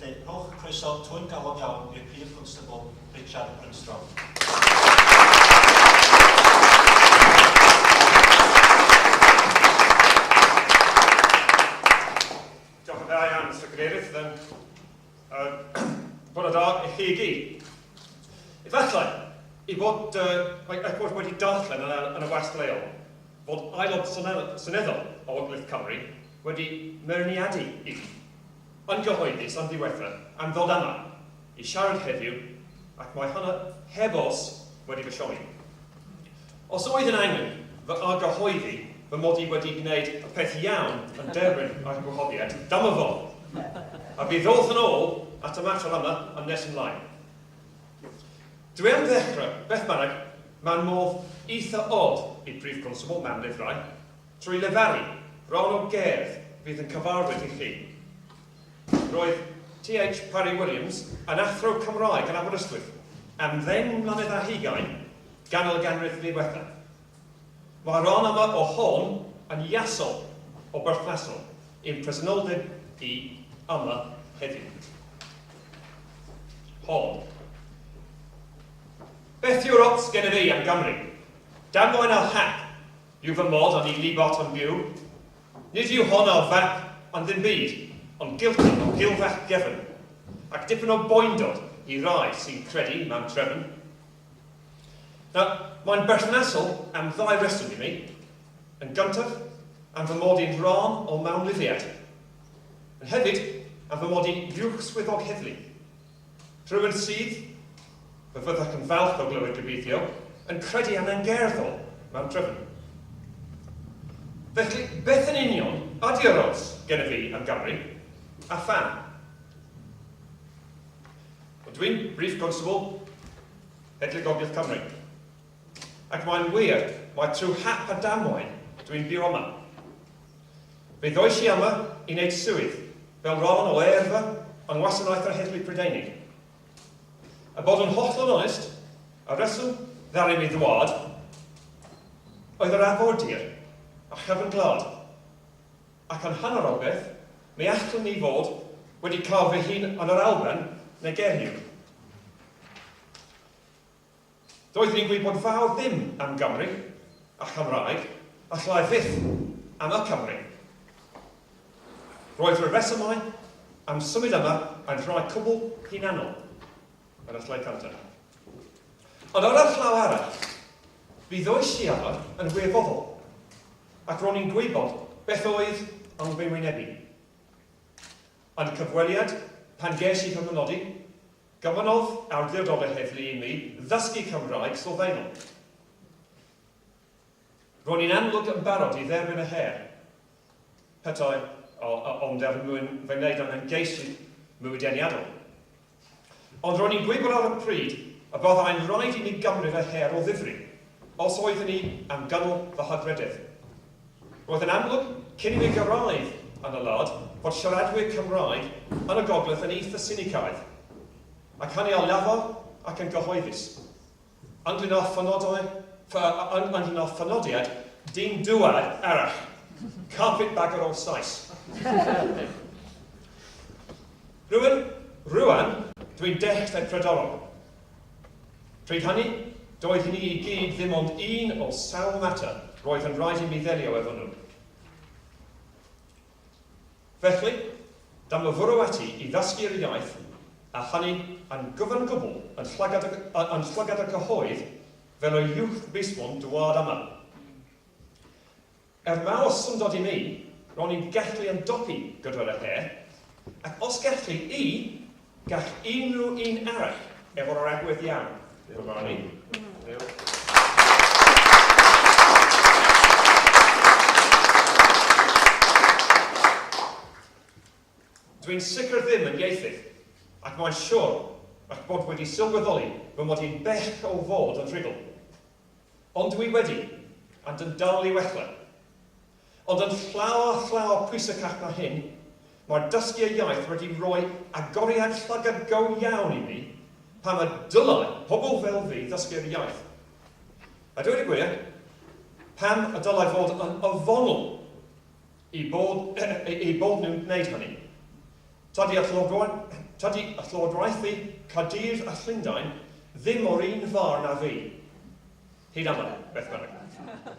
Felly, rhowch croeso twym galon iawn i'r Prif Gwnstabl Richard Brunstrom. Diolch yn dda iawn, Mr Cadeirydd. Then, bore da i chi i gyd. Efallai i fod, eich bod wedi darllen yn y, yn y wasg leol fod aelod seneddol o Ogledd Cymru wedi meirniadu i yn gyhoeddus yn ddiwethaf am ddod yma i siarad heddiw ac mae hynna heb os wedi fy siomi. Os oedd yn angen fy argyhoeddi fy mod i wedi gwneud y peth iawn yn derbyn eich gwahoddiad, dyma fo! A fi ddoth yn ôl at y mater yma yn nes ymlaen. Dwi am ddechrau, beth bynnag, mewn modd eitha od i Brif Gwnstabl mewn lifrai, trwy lefaru rhan o gerdd fydd yn cyfarwydd i chi. Roedd TH Parry Williams yn athro Cymraeg yn Aberystwyth am ddeng mlynedd ar hugain ganol y ganrif ddiwethaf. Mae'r rhan yma o hon yn iasol o berthnasol i'm presenoldeb i yma heddiw. Hon. Beth yw'r ots gennyf i am Gymru? Damwain a hap yw fy mod yn ei libot yn byw. Nid yw hon ar fap yn ddim byd, ond giltyn o gilfach gefn, ac dipyn o boendod i rai sy'n credu mewn trefn. Nawr, mae'n berthnasol am ddau reswm i mi. Yn gyntaf, am fy mod i'n rhan o mewnlifiad. Yn hefyd, am fy mod i'n uwch swyddog heddlu. Rhywun sydd, fe fyddech yn falch o glywed gobeithio, yn credu yn angerddol mewn trefn. Felly, beth yn union ydy'r ots gennyf fi am Gymru, a pham? Wel, dwi'n Brif Gwnstabl Heddlu Gogledd Cymru, ac mae'n wir mai trwy hap a damwain dwi'n byw yma. Fe ddois i yma i wneud swydd fel rhan o yrfa yng Ngwasanaeth yr Heddlu Prydeinig. A bod yn hollol onest, y rheswm ddaru mi ddwad oedd yr arfordir a chefn gwlad. Ac yn hanner o beth, mi allwn ni fod wedi cael fy hun yn yr Alban neu Gernyw. Doeddwn i'n gwybod fawr ddim am Gymru a Chymraeg, a llai fyth am y Cymry. Roedd fy rhesymau am symud yma yn rhai cwbl hunanol yn y lle cyntaf. Ond ar y llaw arall, fi ddois i yma yn wirfoddol, ac ro'n i'n gwybod beth oedd yn fy wynebu. Yn y cyfweliad, pan ges i fy mhenodi, Gofynnodd awdurdod y heddlu i mi ddysgu Cymraeg sylfaenol. Ro'n i'n amlwg yn barod i dderbyn y her, petai ond er mwyn fy ngwneud yn ymgeisydd mwy deniadol. Ond ro'n i'n gwybod ar y pryd y byddai'n rhaid i mi gymryd y her o ddifri os oeddwn i am gynnal fy hygrededd. Roedd yn amlwg cyn i mi gyrraedd yn y wlad fod siaradwyr Cymraeg yn y gogledd yn eitha sinicaidd, ac hynny ar lafar ac yn gyhoeddus, ynglŷn â phenodau, ynglŷn â phenodiad dyn dŵad arall, carpetbagger o Sais. Rwan, rwan, dwi'n dechrau pryderon. Pryd hynny, doedd hynny i gyd ddim ond un o sawl mater roedd yn rhaid i mi ddelio efo nhw. Felly, dyma fwrw ati i ddysgu'r iaith, a hynny yn gyfan gwbl yn llygad y, yn llygad y cyhoedd fel y uwch blismon dwad yma. Er mawr syndod i mi, ro'n i'n gallu ymdopi gyda'r her, ac os gallu i, gall unrhyw un arall efo'r yr agwedd iawn, fy marn i. Dwi'n sicr ddim yn ieithydd, ac mae'n siwr eich bod wedi sylweddoli fy mod i'n bell o fod yn rhugl. Ond dwi wedi, and yn dal i wella. Ond yn llawer, llawer pwysicach na hyn, mae'r dysgu y iaith wedi rhoi agoriad llygad go iawn i mi pam y dylai pobl fel fi ddysgu'r iaith. A dweud y gwir, pam y dylai fod yn ofynnol i bod, eu bod nhw'n gwneud hynny. Tydi Tydi y llywodraethu Caerdydd a Llundain ddim o'r un farn â fi. Hyd yma, beth bynnag.